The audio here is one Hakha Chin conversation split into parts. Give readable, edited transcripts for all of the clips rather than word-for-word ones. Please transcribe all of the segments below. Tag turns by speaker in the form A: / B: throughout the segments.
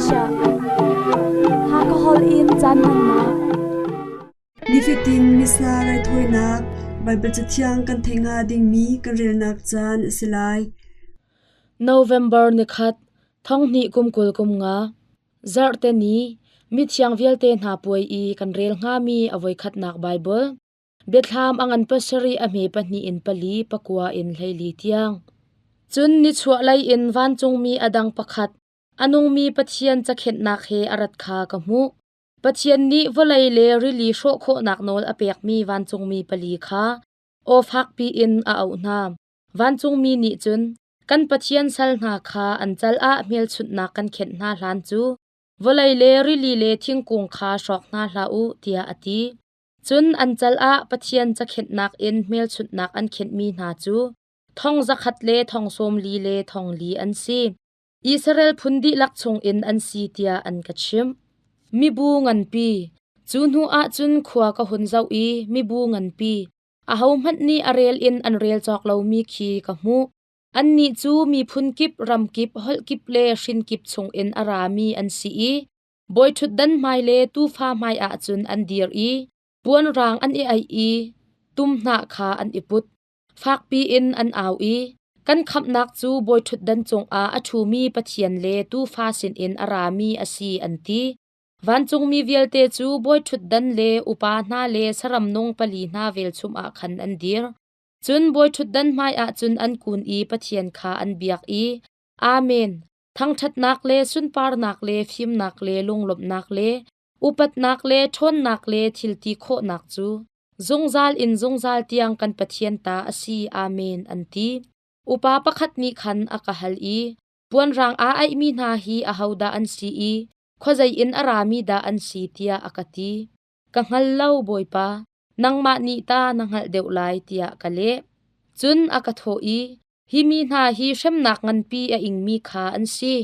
A: Malaysia. Hakha holh in caan hmannak.
B: Nifatin Missa raithawinak Baibal Cathiang kan theih hnga dingmi kan relnak caan a si lai.
C: November nikhat, thonghnih kum 20 kum nga, Zarhte ni, mithiang vialte hna puai i kan rel hngami a voikhatnak Baibal. Biathlam a ngan pasarih a hme pahnih in pali pakua in hleili tiang. Cun nichuahlei in vancungmi a dang pakhat, a nungmi Pathian cakhenhnak he a rat kha ka hmuh. Pathian nih vawlei le rili hrawh khawhnak nawl a pekmi vancungmi pali kha aw fakpi in a auh hna. Vancungmi nih cun, kan Pathian sal hna kha an cal ah hmelchunhnak kan khenh hna hlan cu vawlei le rili le thingkung kha hrawk hna hlah u, tiah a ti. Cun an cal ah Pathian cakhenhnak in hmelchunhnak an khenhmi hna cu thong zakhat le thong sawm li le thong li an si. Israel phun dihlak chungin an si tiah an ka chimh. Mibu nganpi. Cu hnu ah cun khua ka hun zoh i mibu nganpi, ahohmanh nih a rel in an rel cawk lomi khi ka hmuh. Annih cu miphun kip, ram kip, holh kip le hrin kip chungin a rami an si i bawiṭhutdan hmai le tuufa hmaiah cun an dir i puan raang an i aih i tum hnah kha an i put. Fakpi in an au i, Kan khamhnak cu bawiṭhutdan cungah a ṭhumi Pathian le Tuufa sinin a rami a si, an ti. Vancungmi vialte cu bawiṭhutdan le upa hna le saram nung pali hna velchum ah khan an dir. Cun bawiṭhutdan hmaiah cun an kun i Pathian kha an biak i, Amen! Thangṭhatnak le sunparnak le fimnak le lunglawmhnak le upatnak le ṭhawnnak le thil ti khawhnak cu zungzal in zungzal tiang kan Pathian ta a si. Amen, an ti. Upa pakhat nih khan a ka hal i, Puanrang aa aihmi hna hi ahodah an si i khuazei in a rami dah an si tiah a ka ti. Ka hngal lo, Bawipa, nangmah nih ta na hngalh deuh lai tiah ka leh. Cun a ka thawh i, Hi mi hna hi hremnak nganpi a ingmi kha an si.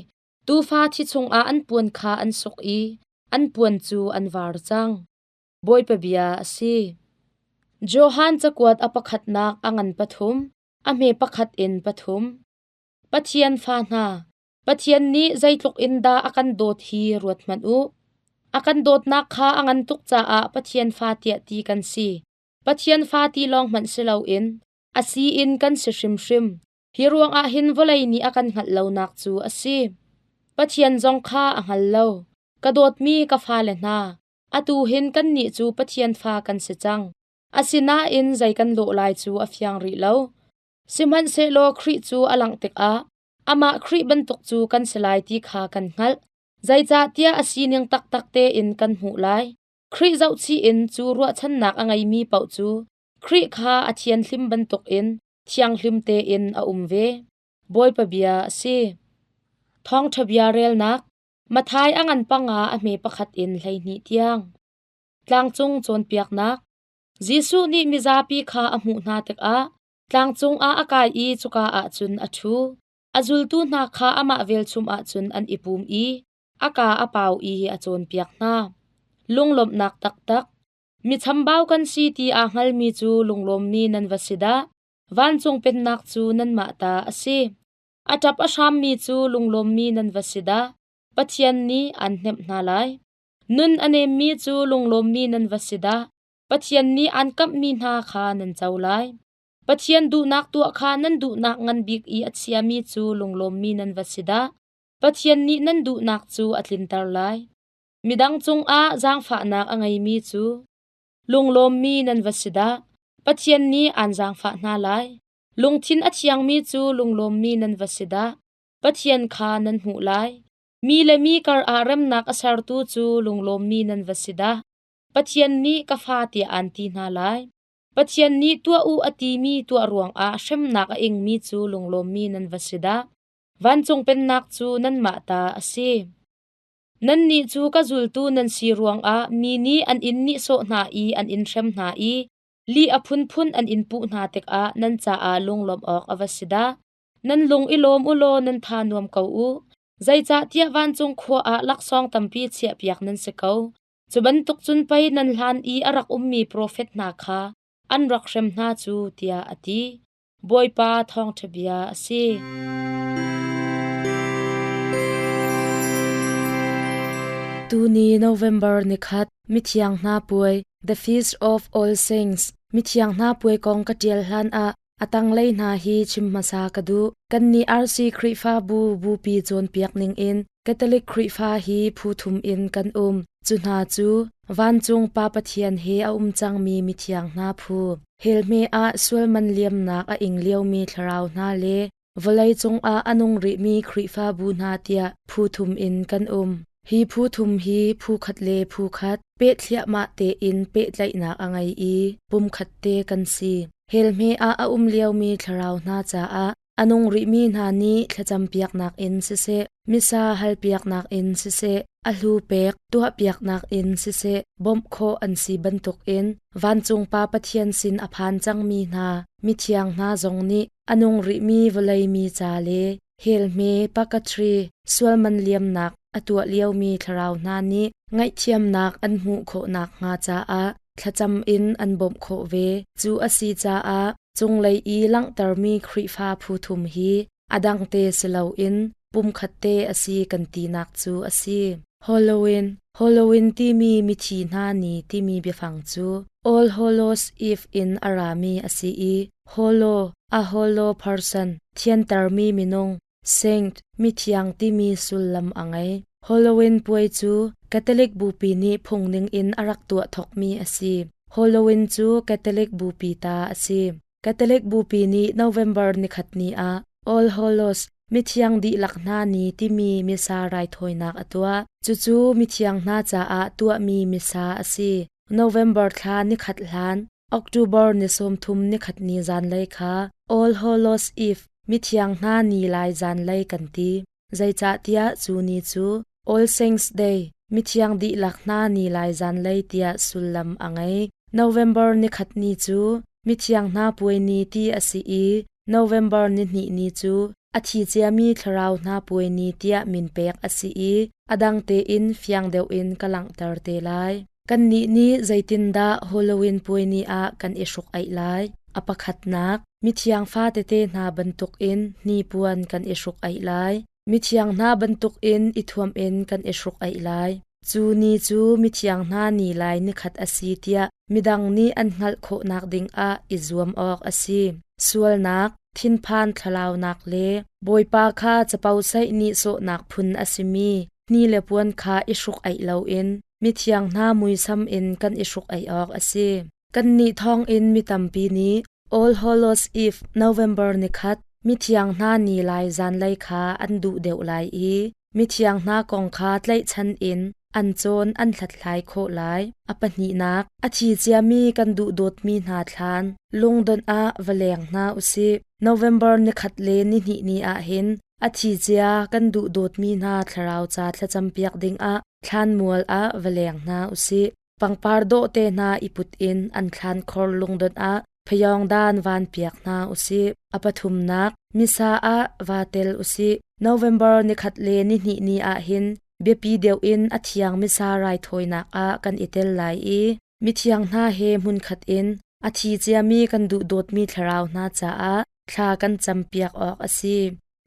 C: Tuufa thi chungah an puan kha an suk i an puan cu an var cang. Bawipa bia a si. Johan cakuat a pakhatnak a ngan pathum, a hme pakhat in pathum. Pathian fa hna, Pathian nih zeitluk in dah a kan dawt hi ruat hmanh u. A kan dawtnak kha a ngan tuk caah Pathian fa tiah ti kan si. Pathian fa ti lawng hmanh si loin a si in kan si hrimhrim. Hi ruangah hin vawlei nih a kan hngalh lonak cu a si. Pathian zong kha a hngal lo. Ka dawtmi ka fale hna, atu hin kannih cu Pathian fa kan si cang. Asinain zei kan lawh lai cu a fiang rih lo. Sihmanhsehlaw Khrih cu a langh tikah amah Khrih bantuk cu kan si lai ti kha kan hngalh. Zeicahtiah a sining taktak tein kan hmuh lai. Khrih zohchih in cu ruahchannak a ngeimi paoh cu Khrih kha a thianhlim bantukin thianghlim tein a um ve. Bawipa bia a si. Thawngṭha bia relnak Matthai a ngan panga a hme pakhat in 12 tiang. Tlangcung cawnpiaknak Jesuh nih mizapi kha a hmuh hna tikah tlangcung ah a kai i cuka ah cun a ṭhu. A zultu hna kha amah velchum ah cun an i pum i a kaa a pau i a cawnpiak hna. Lunglawmhnak taktak Mi chambau kan si ti aa hngalmi cu lunglawmmi nan va si dah! Vancung Pennak cu nanmah ta a si. A ṭap a hrammi cu lunglawmmi nan va si dah! Pathian nih aan hnemh hna lai. Nun a nemmi cu lunglawmmi nan va si dah! Pathian nih aan kamhmi hna kha nan co lai. Pathian duhnak tuah kha nan duhnak ngan bik i a chiami cu lunglawmmi nan va si dah! Pathian nih nan duhnak cu a tlinter lai. Midang cungah zaangfahnak a ngeimi cu lunglawmmi nan va si dah! Pathian nih aan zaangfah hna lai. Lungthin a thiangmi cu lunglawmmi nan va si dah! Pathian kha nan hmuh lai. Mi le mi kar ah remnak a sertu cu lunglawmmi nan va si dah! Pathian nih ka fa tiah aan ti hna lai. Pathian nih tuah u a timi tuah ruangah hremnak a ingmi cu lunglawmmi nan va si dah! Vancung Pennak cu nanmah ta a si. Nannih cu ka zultu nan si ruangah mi nih an in nihsawh hna i an in hrem hna i lih a phunphun an in puh hna tikah nan caah lunglawmh awk a va si dah. Nan lung i lawm u law nan tha nuam ko u. Zeicahtiah vancung khua ah laksawng tampi chiahpiak nan si ko. Cu bantuk cun pei nan hlan i a rak ummi profet hna kha an rak hrem hna cu, tiah a ti. Bawipa thawngṭha bia a si. Tuni November nikhat Mithiang hna puai The Feast of All Saints Mithiang hna puai kong ka ṭial hlan ah a tanglei hna hi chim hmasa ka duh. Kannih RC Khrihfabu bupi cawnpiak ning in Catholic Khrihfa hi phu thum in kan um. Cu hna cu vancung Pa Pathian he a um cangmi mithiang hna phu, hell hme ah sualman liamnak a ing liomi thlarau hna le Vawlei cungah a nung rihmi Khrihfabu hna tiah phu thum in kan um. Hi phu thum hi phu khat le phu khat pehthliahmah tein pehtlaihnak a ngei i pumkhat te kan si. Hell hme ah a um liomi thlarau hna caah a nung rihmi hna nih thlacampiaknak in siseh, missa halpiaknak in siseh, a hlu pek tuahpiaknak in siseh bawmh khawh an si bantukin vancung Pa Pathian sin a phan cangmi hna mithiang hna zong nih a nung rihmi vawlei mi ca le hell hme purgatory sualman liamnak a tuah liomi thlarau hna nih ngaihthiamnak an hmuh khawh nakhnga caah thlacam in an bawmh khawh ve. Cu a si caah cunglei i langhtermi Khrihfa phu thum hi a dangte si loin pumkhatte a si kan tinak cu a si. Halloween Halloween timi mithi hna ni timi biafang cu All Hallows Eve in a rami a si i Hollow, a hollow person, thiantermi minung, saint, mithiang timi sullam a ngei. Halloween puai cu Catholic Bupi nih phung ningin a rak tuah thawkmi a si. Halloween cu Catholic Bupi ta a si. Catholic Bupi nih November nikhat ni ah All Hallows Mithiang dihlak hna ni timi Missa raithawinak a tuah. Cucu mithiang hna caah tuahmi Missa a si. November thla nikhat hlan, October ni 30 nikhat ni zanlei kha All Hallows Eve Mithiang hna ni lai zanlei kan ti. Zeicahtiah cu ni cu All Saints Day, Mithiang dihlak hna ni lai zanlei tiah sullam a ngei. November nikhat ni cu Mithiang hna puai ni ti a si i November nihnih ni cu a thi ciami thlarau hna puai ni tiah min pek a si i a dang tein fiang deuh in ka langhter te lai. Kannih nih zeitindah Halloween puai ni ah kan i hruk-aih lai? A pakhatnak, mithiang fa tete hna bantukin hnipuan kan i hruk-aih lai. Mithiang hna bantukin i thuamh in kan i hruk-aih lai. Cu ni cu mithiang hna ni lai nikhat a si tiah midang nih an hngalh khawhnak dingah i zuam awk a si. Sualnak, thinphan thlalaunak le Bawipa kha capo saih nihsawhnak phun a simi hni le puan kha i hruk-aih loin mithiang hna muisam in kan i hruk-aih awk a si. Kannih thawngin mi tampi nih All Hallows Eve November nikhat mithiang hna ni lai zanlei kha an duh deuh lai i mithiang hna kong kha tlaihchan in an cawn an hlathlai khawh lai. A pahnihnak, a thi ciami kan duhdawtmi hna thlan lungdonh ah va leng hna usih. November nikhat le nihnih ni ah hin a thi cia kan duhdawtmi hna thlarau ca thlacampiak dingah thlanmual ah va leng hna usih. Pangpar dawh te hna i put in an thlan khor lungdonh ah phayawng dan van piak hna usih. A pathumnak, Missa ah vaa tel usih. November nikhat le nihnih ni ah hin biapi deuh in a thiang Missa raithawinak ah kan i tel lai i mithiang hna he hmunkhat in a thi ciami kan duhdawtmi thlarau hna caah thla kan campiak awk a si.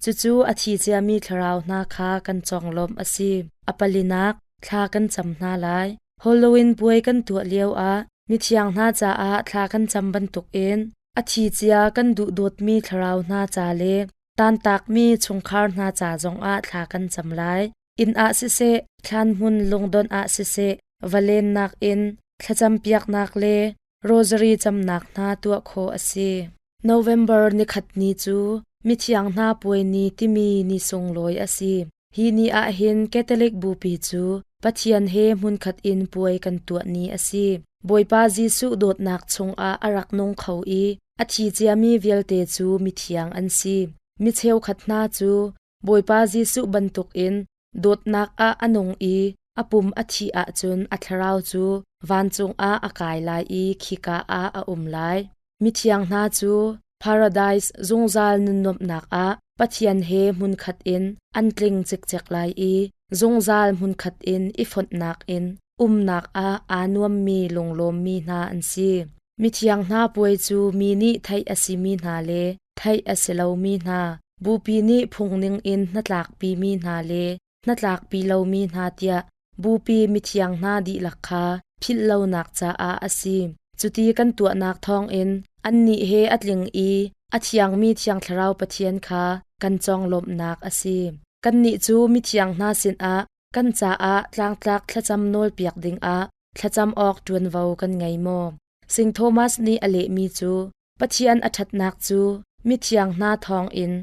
C: Cucu a thi ciami thlarau hna kha kan conglawmh a si. A palinak, thla kan cam hna lai. Halloween puai kan tuah lioah mithiang hna caah thla kan cam bantukin a thi cia kan duhdawtmi thlarau hna ca le tantakmi chungkhar hna ca zongah thla kan cam lai. Inn ah siseh, thlan hmun lungdonh ah siseh, va lennak in thlacampiaknak le rosary camnak hna tuah khawh a si. November nikhat ni cu Mithiang hna puai ni timi ni sunglawi a si. Hi ni ah hin Catholic Bupi cu Pathian he hmunkhat in puai kan tuah ni a si. Bawipa Jesuh dawtnak chungah a rak nung kho i a thi ciami vialte cu mithiang an si. Mi cheukhat hna cu Bawipa Jesuh bantukin dawtnak ah a nung i a pum a thih ahcun a thlarau cu vancung ah a kai lai i khika ah a um lai. Mithiang hna cu paradise zungzal nunnuamhnak ah Pathian he hmunkhat in an tling cikcek lai i zungzal hmunkhat in i fonhnak in umnak ah aa nuammi lunglawmmi hna an si. Mithiang hna puai cu mi nih theih a simi hna le theih a si lomi hna, bupi nih phung ningin hnatlakpimi hna le hnatlakpi lomi hna tiah. Bupi mithiang hna dihlak kha philh lonak caah a si. Cuti kan tuahnak thawngin annih he a tling i a thiangmi Thiang Thlarau Pathian kha kan conglawmhnak a si. Kannih cu mithiang hna sinah kan caah tlangtlak thlacam nawlpiak dingah thlacam awk ṭuanvo kan ngei maw? Sing Thomas nih a lehmi cu Pathian a ṭhatnak cu mithiang hna thawngin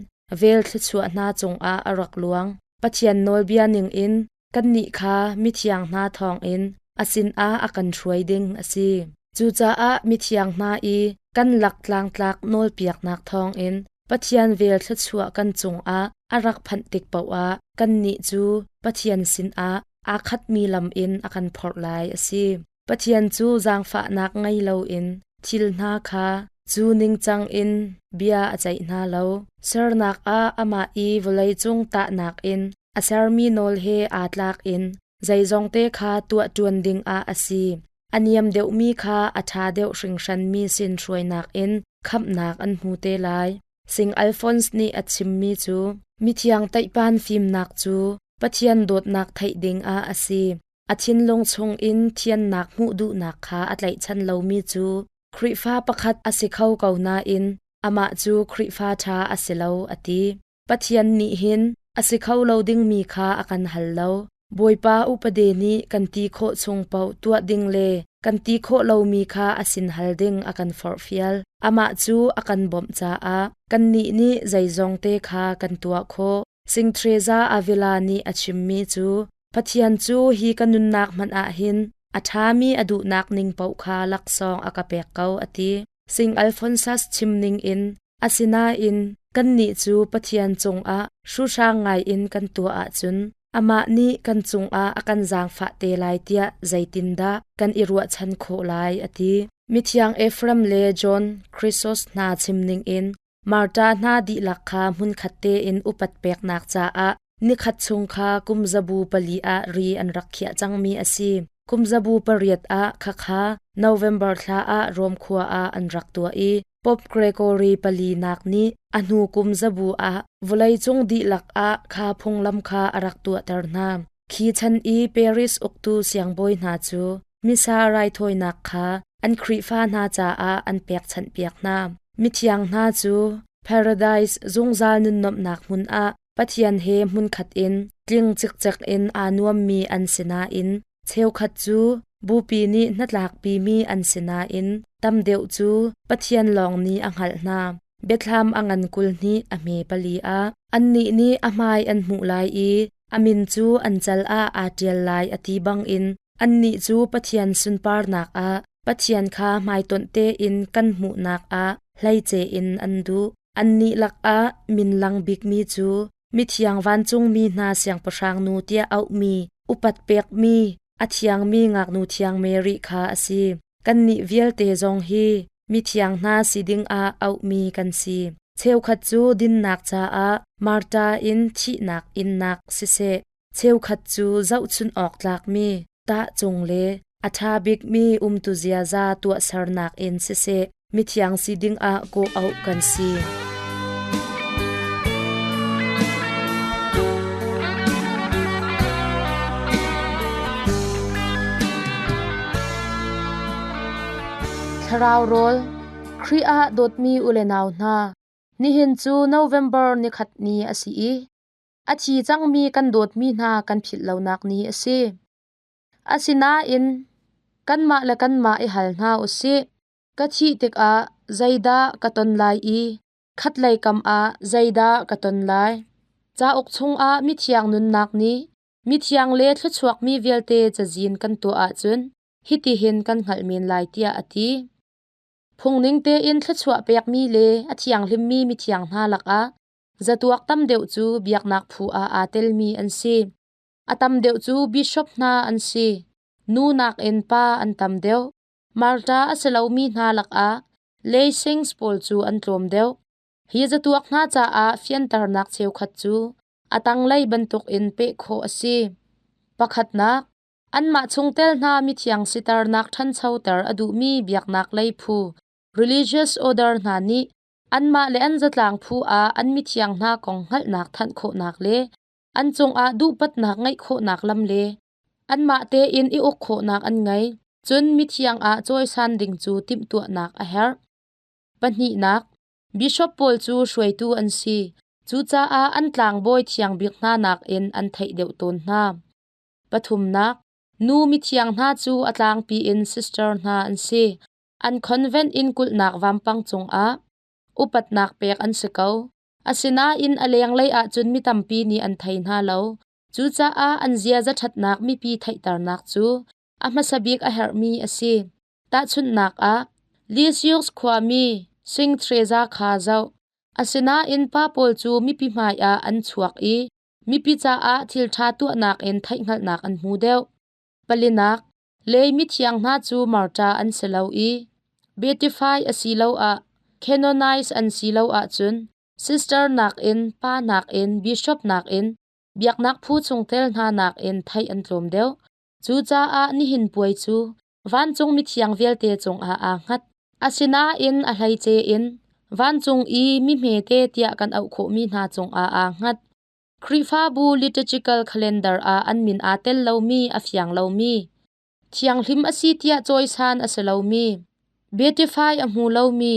C: vel thluachuah hna cungah a rak luang. Pathian nawlbia ningin kannih kha mithiang hna thawngin a sinah a kan hruai ding a si. Cucaah mithiang hna i kan lak tlangtlak nawlpiaknak thawngin Pathian vel thluachuah kan cungah a rak phanh tik paoh ah kannih cu Pathian sinah aa khatmi lam in a kan phorh lai a si. Pathian cu zaangfahnak ngei loin thil hna kha cu ningcang in bia a ceih hna lo. Sernak ah amah i vawleicung tahnak in a sermi nawl he aa tlak in zeizongte kha tuah ṭuan dingah a si. A niam deuhmi kha a ṭha deuh hringhranmi sin hruainak in khamhnak an hmu te lai. Sing Alphonse nih a chimmi cu mithiang teihpan fimnak cu Pathian dawtnak theih dingah a si. A thinlung chungin thiannak hmuh duhnak kha a tlaihchan lomi cu Khrihfa pakhat a si kho ko nain amah cu Khrihfa ṭha a si lo a ti. Pathian nih hin a si kho lo dingmi kha a kan hal lo. Bawipa upade nih kan ti khawh chung paoh tuah ding le kan ti khawh lomi kha a sin hal ding a kan forhfial. Amah cu a kan bawmh caah kannih nih zeizong te kha kan tuah khawh. Sing Teresa Avila nih a chimmi cu Pathian cu hi ka nunnak hmanh ah hin a ṭhami a duhnak ning paoh kha laksawng a ka pek ko a ti. Sing Alphonsus chim ning in asinain kannih cu Pathian cungah hruhrang ngaiin kan tuah ahcun amah nih kan cungah a kan zaangfah te lai tiah zeitindah kan i ruahchan khawh lai a ti. Mithiang Ephraim le John Chrysos hna chim ning in Marta hna dihlak kha hmunkhat tein upat peknak caah nikhat chung kha kumzabu pali ah ri an rak khiah cangmi a si. Kumzabu pariat ah khakha November thla ah Rom khua ah an rak tuah i Pope Gregory palinak nih a hnu kumzabu ah vawleicung dihlak ah kha phunglam kha a rak tuahter hna. Khi chan i Paris uktu siangbawi hna cu Missa raithawinak kha an Khrihfa hna caah an pekchanhpiak hna. Mithiang hna cu Paradise zungzal nunnuamhnak hmun ah Pathian he hmunkhat in tling cikcek in aa nuammi an si nain cheukhat cu Bupi nih hnatlakpimi an si nain tam deuh cu Pathian lawng nih a hngalh hna. Biathlam a ngan 22 a hme pali ah annih nih a hmai an hmuh lai i a min cu an cal ah aa ṭial lai a ti bangin annih cu Pathian sunparnak ah Pathian kha hmaitonh tein kan hmuhnak ah hleice in an duh. Annih lakah min lang bikmi cu mithiang vancungmi hna siangpahrang nu tiah auhmi upat pekmi a thiangmi ngaknu thiang Mary kha a si. Kannih vialte zong hi mithiang hna si dingah auhmi kan si. Cheukhat cu dinnak caah Marta in thihnak innak siseh, cheukhat cu zohchunh awk tlakmi tahcung le a ṭha bikmi umtu ziaza tuahsernak in siseh, mithiang si dingah kawh auh kan si. Thlarau rawl Khrih ah dawtmi u le nau hna, nihin cu November nikhat ni a si i a thi cangmi kan dawtmi hna kan philh lonak ni a si. Asinain kanmah le kanmah i hal hna u sih. Ka thih tikah zeidah ka ton lai i khatlei kam ah zeidah ka ton lai? Cauk chungah mithiang nunnak nih mithiang le thluachuakmi vialte cazin kan tuah ahcun hitihin kan hngalh men lai tiah a ti. Phungning tein thluachuah pekmi le a thianghlimmi mithiang hna lakah zatuak tam deuh cu biaknak phu ah aa telmi an si. A tam deuh cu bishop hna an si. Nu nakin pa an tam deuh. Marta a si lomi hna lakah lay saints pawl cu an tlawm deuh. Hi zatuak hna caah fianternak cheukhat cu a tanglei bantukin peh khawh a si. Pakhatnak, anmah chungtel hna mithiang siternak ṭhanchoter a duhmi biaknak lei phu religious order hna nih anmah le an zatlang phu ah an mithiang hna kong hngalhnak thanh khawhnak le an cungah duhpatnak ngeih khawhnak lam le Anmah tein i uk khawhnak an ngei. Cun mithiang ah cawisan ding cu timhtuahnak a herh. Pahnihnak, Bishop pawl cu hruaitu an si. Cucaah an tlangbawi thiang bik hna nakin an theih deuh tawn hna. Pathumnak, nu mithiang hna cu a tlangpi in sister hna an si. An convent inn kulhnak vampang cungah upatnak pek an si ko. Asinain a lenglei ahcun mi tampi nih an thei hna lo. Cucaah an ziaza ṭhatnak mipi theihternak cu a hmasa bik a herhmi a si. Tahchunhnak ah, Lisieux khuami Sing Theresa kha zoh. Asinain pa pawl cu mipi hmaiah an chuak i mipi caah thilṭha tuahnak in theihhngalhnak an hmu deuh. Palinak, Lei mithiang hna cu martyr an si lo i beatify asiloah canonize an si lo ahcun sister nakin pa nakin bishop nakin biaknak phu chungtel hna nakin theih an tlawm deuh. Cucaah nihin puai cu vancung mithiang vialte cungah aa hngat. Asinain a hleice in vancung i mi hmete tiah kan auh khawhmi hna cungah aa hngat. Khrihfabu liturgical calendar ah an min aa tel lomi a fiang lomi, thianghlim a si tiah cawisan a si lomi, beatify a hmu lomi,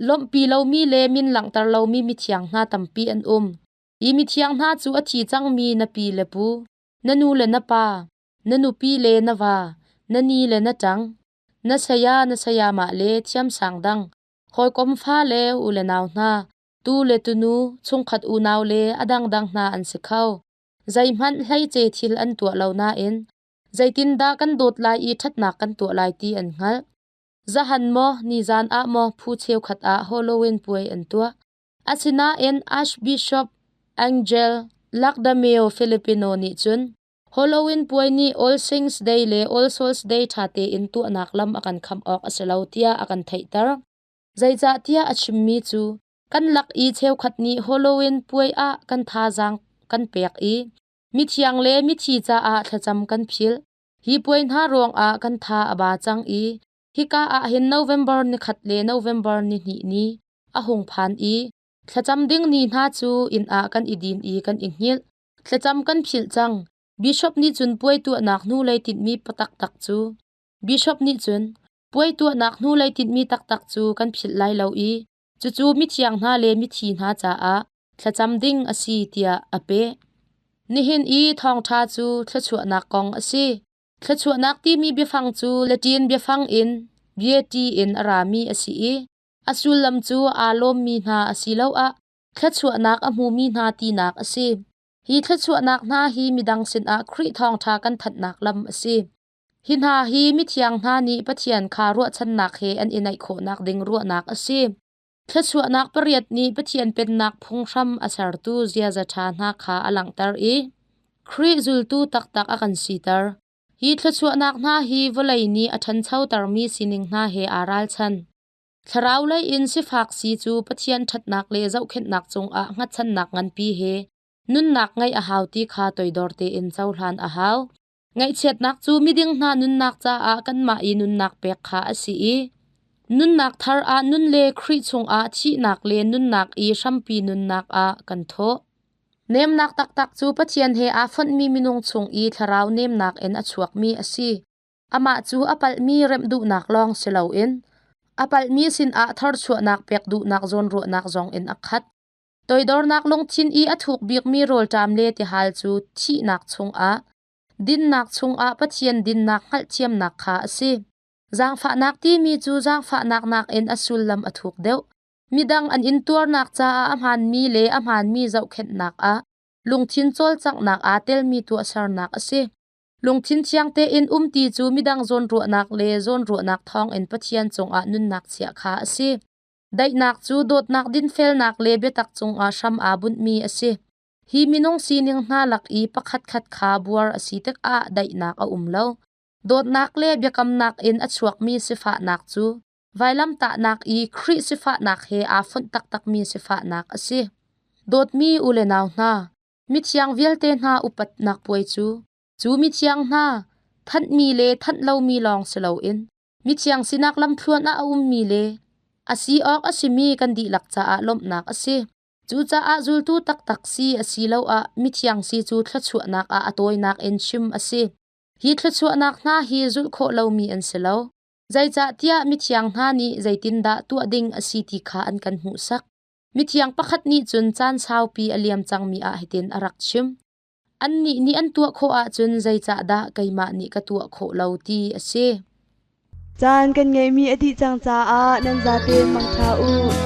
C: lawmhpi lomi le min langhter lomi mithiang hna tampi an um. Hi mithiang hna cu a thi cangmi na pi le pu, na nu le na pa, na nupi le na va, na ni le na ṭang, na saya na sayamah le thiamsang dang, hawikom fa le u le nau hna, tu le tunu, chungkhat unau le a dangdang hna an si kho. Zeihmanh hleice thil an tuah lo nain zeitindah kan dawt lai i ṭhatnak kan tuah lai ti an hngalh. Zahan maw, nizan ah maw phu cheukhat ah Halloween puai an tuah. Asinain Archbishop Angel Lagdameo Filipino nih cun Halloween puai nih All Saints Day le All Souls Day ṭha tein tuahnak lam a kan khamh awk a si lo tiah a kan theihter. Zeicahtiah a chimmi cu kan lak i cheukhat nih Halloween puai ah kan thazaang kan pek i mithiang le mithi caah thlacam kan philh. Hi puai hna ruangah kan tha a ba cang i hika ah hin November nikhat le November nihnih ni a hung phan i thlacam ding ni hna cu inn ah kan i din i kan i hngilh. Thlacam kan philh cang. Bishop nih cun puai tuahnak hnulei tinhmi taktak cu Bishop nih cun Puai tuahnak hnulei tinhmi taktak cu kan philh lai lo i cucu mithiang hna le mithi hna caah thlacam ding a si tiah a peh. Nihin i thawngṭha cu thluachuahnak kong a si. Thluachuahnak timi biafang cu Latin biafang in beati in a rami a si i a sullam cu aa lawmmi hna asiloah thluachuahnak a hmumi hna tinak a si. Hi thluachuahnak hna hi midang sinah Khrih thawngṭha kan thanhnak lam a si. Hi hna hi mithiang hna nih Pathian kha ruahchannak he an i naih khawhnak ding ruahnak a si. Thluachuahnak pariat nih Pathian Pennak phunghram a sertu ziaza ṭha hna kha a langhter i Khrih zultu taktak a kan siter. Hi thluachuahnak hna hi vawlei nih a ṭhanchotermi sining hna he aa ralchan. Thlaraulei in sifak si cu Pathian ṭhatnak le zohkhenhnak cungah hngatchannak nganpi he nunnak ngeih a hau ti kha toidor tein cohlan a hau. Ngaihchiatnak cu miding hna nunnak caah kanmah i nunnak pek kha a si i nunnak thar ah nun le Khrih chungah thihnak le nunnak i hrampi nunnak ah kan thawh. Nemnak taktak cu Pathian he aa fonhmi minung chung i thlarau nemnak in a chuakmi a si. Amah cu a palhmi remh duhnak lawng si loin a palhmi sinah tharchuahnak pek duhnak zawnruahnak zong in a khat. Toidornak lungthin i a thuk bikmi rawlṭam le tihal cu thihnak chungah, dinnak chungah Pathian dinnak hngalhthiamnak kha a si. Zaangfahnak timi cu zaangfahnak nakin a sullam a thuk deuh. Midang an intuarnak caah a hmaanmi le a hmaanmi zohkhenhnak ah lungthin cawlcanghnak aa telmi tuahsernak a si. Lungthin thiang tein um ti cu midang zawnruahnak le zawnruahnak thawngin Pathian cungah nunnak chiah kha a si. Daihnak cu dawtnak dinfelnak le biatak cungah hram aa bunhmi a si. Hi minung sining hna lak i pakhatkhat kha buar a si tikah daihnak a um lo. Dawtnak le biakamnak in a chuakmi sifahnak cu vailamtahnak i Khrih sifahnak he aa fonh taktakmi sifahnak a si. Dawtmi u le nau hna, mithiang vialte hna upatnak puai cu, cu mithiang hna thanhmi le thanh lomi lawng si loin Mithiang sinak lamthluan ah a ummi le a si awk a simi kan dihlak caah lawmhnak a si. Cucaah zultu taktak si asiloah mithiang si cu thluachuahnak ah a tawinak in chim a si. Hi thluachuahnak hna hi zulh khawh lomi an si lo. Zeicahtiah mithiang hna nih zeitindah tuah ding a si ti kha an kan hmuhsak. Mithiang pakhat nih cun caan saupi a liam cangmi ah hitin a rak chim. Annih nih an tuah khawh ahcun zeicahdah keimah nih ka tuah khawh lo ti a si.
B: Caan kan ngeihmi a dih cang caah nan zaten mangṭha u.